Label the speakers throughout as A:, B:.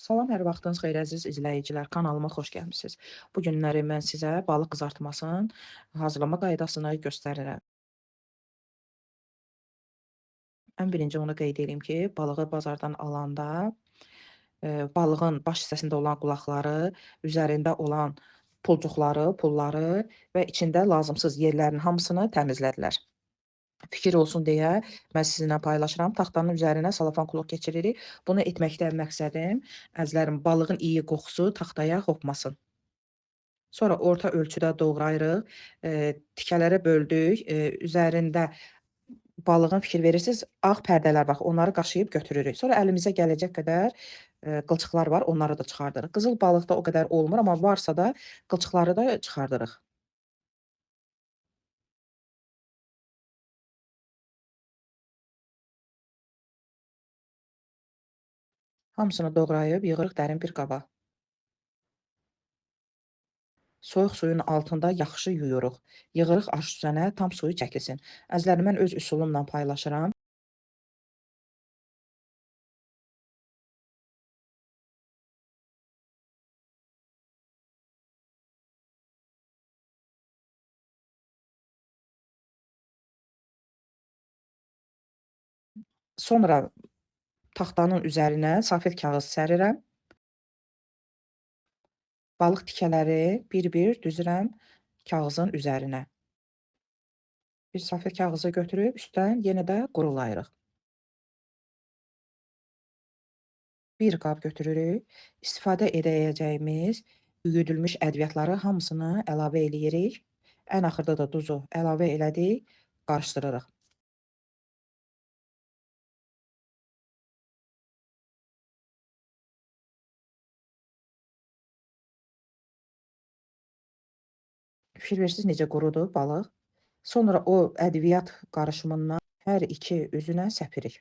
A: Salam, hər vaxtınız xeyir əziz izləyicilər, kanalıma xoş gəlmisiniz. Bu günləri mən sizə balıq qızartmasının hazırlama qaydasını göstərirəm. Ən birinci onu qeyd edeyim ki, balığı bazardan alanda balığın baş hissəsində olan qulaqları, üzərində olan pulcuqları, pulları və içində lazımsız yerlərin hamısını təmizlədilər. Fikir olsun deyə mən sizinlə paylaşıram. Taxtanın üzərinə salafan kuloq keçiririk. Bunu etməkdə məqsədim, əzizlərim, balığın iyi qoxusu taxtaya hopmasın. Sonra orta ölçüdə doğrayırıq, tikələrə böldük. Üzərində balığın fikir verirsiniz, ağ pərdələr var, onları qaşıyıb götürürük. Sonra əlimizə gələcək qədər qılçıqlar var, onları da çıxardırıq. Qızıl balıqda o qədər olmur, amma varsa da qılçıqları da çıxardırıq. Hamısını doğrayıb yığırıq dərin bir qaba. Soyuq suyun altında yaxşı yuyuruq. Yığırıq aş düzənə, tam suyu çəkilsin. Əzizlərim, mən öz üsulumla paylaşıram. Sonra taxtanın üzərinə salfet kağız sərirəm. Balıq tikələri bir-bir düzürəm kağızın üzərinə. Bir salfet kağızı götürüb üstdən yenə də qurulayırıq. Bir qab götürürük. İstifadə edəcəyimiz üyüdülmüş ədviyyatları hamısını əlavə eləyirik. Ən axırda da duzu əlavə elədik, qarışdırırıq. Fikir verirsiniz, necə qurudu balıq. Sonra o ədviyyat qarışımından hər iki üzünə səpirik.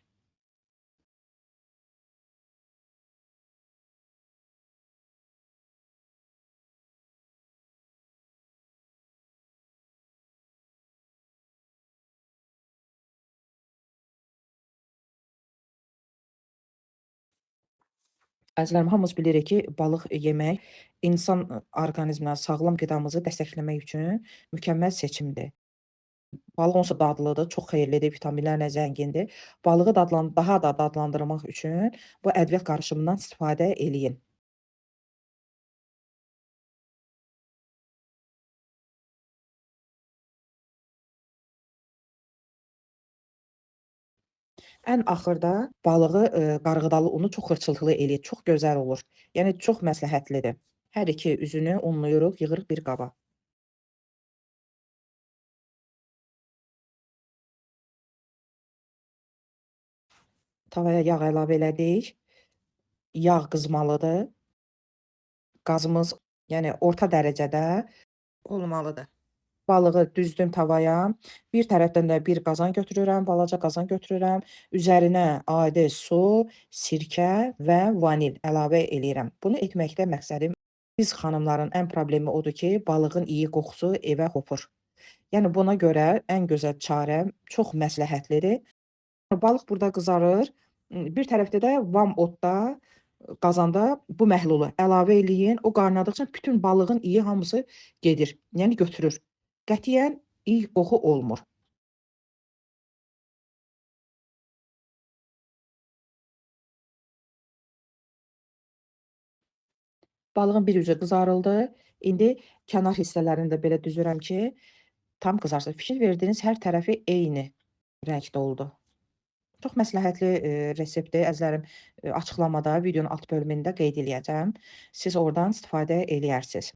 A: Əzizlərim, hamımız bilirik ki, balıq yemək insan orqanizminə sağlam qidamızı dəstəkləmək üçün mükəmməl seçimdir. Balıq onsuz dadlıdır, çox xeyirlidir, vitaminlərlə zəngindir. Balığı daha da dadlandırmaq üçün bu ədviyyat qarışımından istifadə eləyin. Ən axırda balığı qarğıdalı unu çox xırçıltılı eləyir, çox gözəl olur. Yəni, çox məsləhətlidir. Hər iki üzünü unlayırıq, yığırıq bir qaba. Tavaya yağ əlavə elədik. Yağ qızmalıdır. Qazımız, yəni orta dərəcədə olmalıdır. Balığı düzdüm tavaya. Bir tərəfdən də bir qazan götürürəm, balaca qazan götürürəm. Üzərinə adi su, sirkə və vanil əlavə eləyirəm. Bunu etməkdə məqsədim, biz xanımların ən problemi odur ki, balığın iyi qoxusu evə hopur. Yəni buna görə ən gözəl çarə çox məsləhətlidir. Balıq burada qızarır. Bir tərəfdə də vam odda, qazanda bu məhlulu əlavə eləyin. O qaynadıqca bütün balığın iyi hamısı gedir, yəni götürür. Qətiyyən iyi qoxu olmur. Balığın bir üzü qızarıldı. İndi kənar hissələrini də belə düzürəm ki, tam qızarsın. Fikir verdiyiniz hər tərəfi eyni rəngdə oldu. Çox məsləhətli reseptdir. Əzizlərim, açıqlamada, videonun alt bölümündə qeyd eləyəcəm. Siz oradan istifadə eləyərsiniz.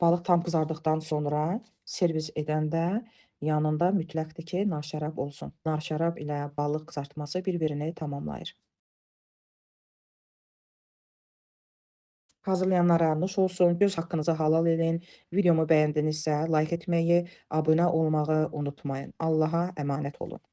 A: Balıq tam qızardıqdan sonra servis edəndə yanında mütləqdir ki, nar şərab olsun. Nar şərab ilə balıq qızartması bir-birini tamamlayır. Hazırlayanlara nuş olsun, göz haqqınızı halal edin. Videomu bəyəndinizsə like etməyi, abunə olmağı unutmayın. Allaha əmanət olun.